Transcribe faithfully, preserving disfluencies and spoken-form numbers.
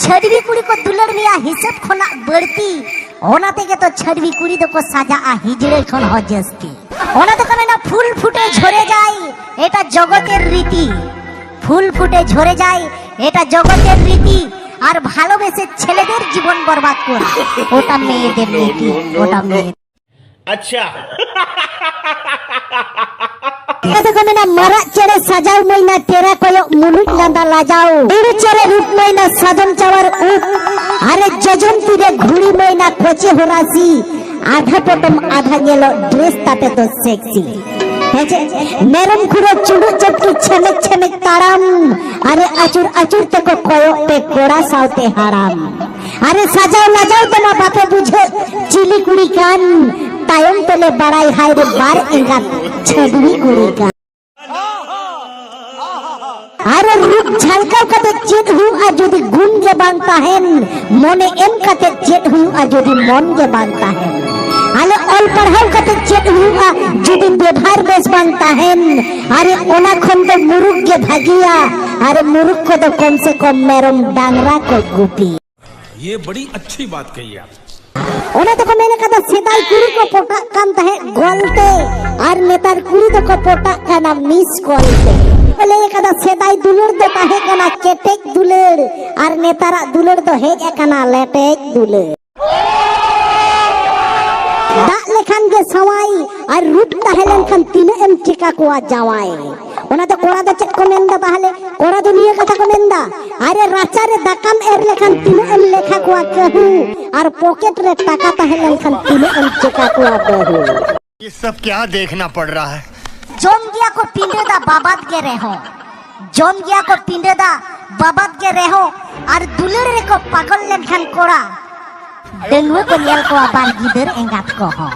ᱪᱷᱟᱹᱰᱣᱤ ᱠᱩᱲᱤ ᱠᱚ ᱫᱩᱞᱟᱹᱲ ᱢᱮᱭᱟ ᱦᱤᱥᱟᱹᱵ ᱠᱷᱚᱱᱟᱜ ᱵᱟᱹᱲᱛᱤ, ᱚᱱᱟ ᱛᱮᱜᱮ ᱛᱚ ᱪᱷᱟᱹᱰᱣᱤ ᱠᱩᱲᱤ ᱫᱚᱠᱚ ᱥᱟᱡᱟᱜᱼᱟ ᱦᱤᱡᱲᱟᱹ ᱠᱷᱚᱱ ᱦᱚᱸ ᱡᱟᱹᱥᱛᱤ᱾ ᱚᱱᱟ ᱫᱚᱠᱚ ᱢᱮᱱᱟ, "ᱯᱷᱩᱞ ᱯᱷᱩᱴᱮ ᱡᱷᱚᱨᱮ ᱡᱟᱭ, এটা জগতের রীতি। ফুল ফুটে ঝরে যায়, এটা জগতের রীতি। আর ভালোবেসে ছেলেদের জীবন বরবাদ করা, ওটা মেয়েদের নীতি, ওটা মেয়ে।" अच्छा। ᱟᱫᱚ ᱠᱚ ᱢᱮᱱᱟ, ᱢᱟᱨᱟᱜ ᱪᱮᱬᱮ ᱥᱟᱡᱟᱣ ᱢᱟᱹᱭᱱᱟ, ᱴᱮᱨᱟ ᱠᱚᱭᱚᱜ ᱢᱩᱞᱩᱡ ᱞᱟᱸᱫᱟ ᱞᱟᱡᱟᱣ᱾ ᱵᱩᱨᱩ ᱪᱮᱬᱮ ᱨᱩᱯ ᱢᱟᱹᱭᱱᱟ, ᱥᱟᱫᱚᱢ ᱪᱟᱣᱟᱨ ᱩᱵ᱾ ᱟᱨᱮ ᱡᱚᱡᱚᱢ ᱛᱤᱨᱮ ᱜᱷᱩᱲᱤ ᱢᱟᱹᱭᱱᱟ, ᱠᱚᱪᱮ ᱦᱚᱨᱟᱥᱤ᱾ ᱟᱫᱷᱟ ᱯᱚᱴᱚᱢ ᱟᱫᱷᱟ ᱧᱮᱞᱚᱜ, ᱰᱨᱮᱥ ᱛᱟᱯᱮ ᱫᱚ ᱥᱮᱠᱥᱤ᱾ ᱦᱮᱸ ᱪᱮ? ᱢᱮᱨᱚᱢ ᱠᱷᱩᱨᱟᱹ ᱪᱩᱰᱩᱜ ᱪᱟᱹᱯᱴᱩ ᱪᱷᱮᱢᱮᱠ ᱪᱷᱮᱢᱮᱠ ᱛᱟᱲᱟᱢ᱾ ᱟᱨᱮ ᱟᱹᱪᱩᱨ ᱟᱹᱪᱩᱨ ᱛᱮᱠᱚ ᱠᱚᱭᱚᱜ ᱯᱮ ᱠᱚᱲᱟ ᱥᱟᱶᱛᱮ ᱦᱟᱲᱟᱢ᱾ ᱟᱨᱮ ᱥᱟᱡᱟᱣ ᱞᱟᱡᱟᱣ ᱛᱮᱢᱟ ᱵᱟᱯᱮ ᱵᱩᱡᱷᱟᱹᱜ ᱪᱤᱞᱤ ᱠᱩᱲᱤ ᱠᱟᱱ᱾ ᱛᱟᱭᱚᱢ ᱛᱮᱞᱮ ᱵᱟᱲᱟᱭ ᱦᱟᱭ ᱨᱮ ᱵᱟᱨ ᱮᱸᱜᱟᱛ ᱪᱷᱟᱹᱰᱣᱤ ᱠᱩᱲᱤ ᱠᱟᱱ᱾ ᱟᱨᱮ ᱨᱩᱯ ᱡᱷᱟᱞᱠᱟᱣ ᱠᱟᱛᱮ ᱪᱮᱫ ᱦᱩᱭᱩᱜᱼᱟ ᱡᱩᱫᱤ ᱜᱩᱱ ᱜᱮ ᱵᱟᱝ ᱛᱟᱦᱮᱱ? ᱢᱚᱱᱮ ᱮᱢ ᱠᱟᱛᱮ ᱪᱮᱫ ᱦᱩᱭᱩᱜᱼᱟ ᱡᱩᱫᱤ ᱢᱚᱱ ᱜᱮ ᱵᱟᱝ ᱛᱟᱦᱮᱱ? ᱟᱞᱮ ᱚᱞ ᱯᱟᱲᱦᱟᱣ ᱠᱟᱛᱮ ᱪᱮᱫ ᱦᱩᱭᱩᱜᱼᱟ ᱡᱩᱫᱤ ᱵᱮᱵᱷᱟᱨ ᱵᱮᱥ ᱵᱟᱝ ᱛᱟᱦᱮᱱ? ᱟᱨᱮ ᱚᱱᱟ ᱠᱷᱚᱱ ᱫᱚ ᱢᱩᱨᱩᱠ ᱜᱮ ᱵᱷᱟᱹᱜᱤᱭᱟ᱾ ᱟᱨᱮ ᱢᱩᱨᱩᱠ ᱠᱚᱫᱚ ᱠᱚᱢ ᱥᱮ ᱠᱚᱢ ᱢᱮᱨᱚᱢ ᱰᱟᱝᱨᱟ ᱠᱚ ᱜᱩᱯᱤ᱾ ये बड़ी अच्छी बात कही आप। ᱚᱱᱟ ᱫᱚᱠᱚ ᱢᱮᱱ ᱠᱟᱫᱟ, ᱥᱮᱫᱟᱭ ᱠᱩᱲᱤ ᱠᱚ ᱯᱚᱴᱟᱜ ᱠᱟᱱ ᱛᱟᱦᱮᱸᱫ ᱜᱚᱞ ᱛᱮ, ᱟᱨ ᱱᱮᱛᱟᱨ ᱠᱩᱲᱤ ᱫᱚᱠᱚ ᱯᱚᱴᱟᱜ ᱠᱟᱱᱟ ᱢᱤᱥ ᱠᱚᱞ ᱛᱮ᱾ ᱠᱚ ᱞᱟᱹᱭ ᱠᱟᱫᱟ, ᱥᱮᱫᱟᱭ ᱫᱩᱞᱟᱹᱲ ᱫᱚ ᱛᱟᱦᱮᱸ ᱠᱟᱱᱟ ᱠᱮᱴᱮᱡ ᱫᱩᱞᱟᱹᱲ, ᱟᱨ ᱱᱮᱛᱟᱨᱟᱜ ᱫᱩᱞᱟᱹᱲ ᱫᱚ ᱦᱮᱡ ᱟᱠᱟᱱᱟ ᱞᱮᱴᱮᱡ ᱫᱩᱞᱟᱹᱲ᱾ ᱫᱟᱜ ᱞᱮᱠᱷᱟᱱ ᱜᱮ ᱥᱟᱶᱟᱭ, ᱟᱨ ᱨᱩᱯ ᱛᱟᱦᱮᱸ ᱞᱮᱱᱠᱷᱟᱱ ᱛᱤᱱᱟᱹᱜ ᱮᱢ ᱪᱮᱠᱟ ᱠᱚᱣᱟ ᱡᱟᱶᱟᱭ᱾ ᱚᱱᱟ ᱫᱚ ᱠᱚᱲᱟ ᱫᱚ ᱪᱮᱫ ᱠᱚ ᱢᱮᱱᱫᱟ ᱛᱟᱦᱞᱮ? ᱠᱚᱲᱟ ᱫᱚ ᱱᱤᱭᱟᱹ ᱠᱟᱛᱷᱟ ᱠᱚ ᱢᱮᱱᱫᱟ, ᱟᱨᱮ ᱨᱟᱪᱟ ᱨᱮ ᱫᱟᱠᱟᱢ ᱮᱨ ᱞᱮᱠᱷᱟᱱ ᱛᱤᱱᱟᱹᱜ ᱮᱢ ᱞᱮᱠᱷᱟ ᱠᱚᱣᱟ ᱠᱟᱹᱦᱩ, ᱟᱨ ᱯᱚᱠᱮᱴ ᱨᱮ ᱴᱟᱠᱟ ᱛᱟᱦᱮᱸ ᱞᱮᱱᱠᱷᱟᱱ ᱛᱤᱱᱟᱹᱜ ᱮᱢ ᱪᱮᱠᱟ ᱠᱚᱣᱟ ᱵᱟᱹᱦᱩ᱾ ये सब क्या देखना पड़ रहा है? ᱡᱚᱢ ᱜᱮᱭᱟ ᱠᱚ ᱯᱤᱸᱰᱟᱹ ᱫᱟ ᱵᱟᱵᱟᱫ ᱜᱮ ᱨᱮᱦᱚᱸ, ᱡᱚᱢ ᱜᱮᱭᱟ ᱠᱚ ᱯᱤᱸᱰᱟᱹ ᱫᱟ ᱵᱟᱵᱟᱫ ᱜᱮ ᱨᱮᱦᱚᱸ, ᱟᱨ ᱫᱩᱞᱟᱹᱲ ᱨᱮᱠᱚ ᱯᱟᱜᱚᱞ ᱞᱮᱱᱠᱷᱟᱱ ᱠᱚᱲᱟ, ᱰᱟᱺᱜᱩᱣᱟᱹ ᱠᱚ ᱧᱮᱞ ᱠᱚᱣᱟ ᱵᱟᱝ ᱜᱤᱫᱟᱹᱨ ᱮᱸᱜᱟᱛ ᱠᱚᱦᱚᱸ᱾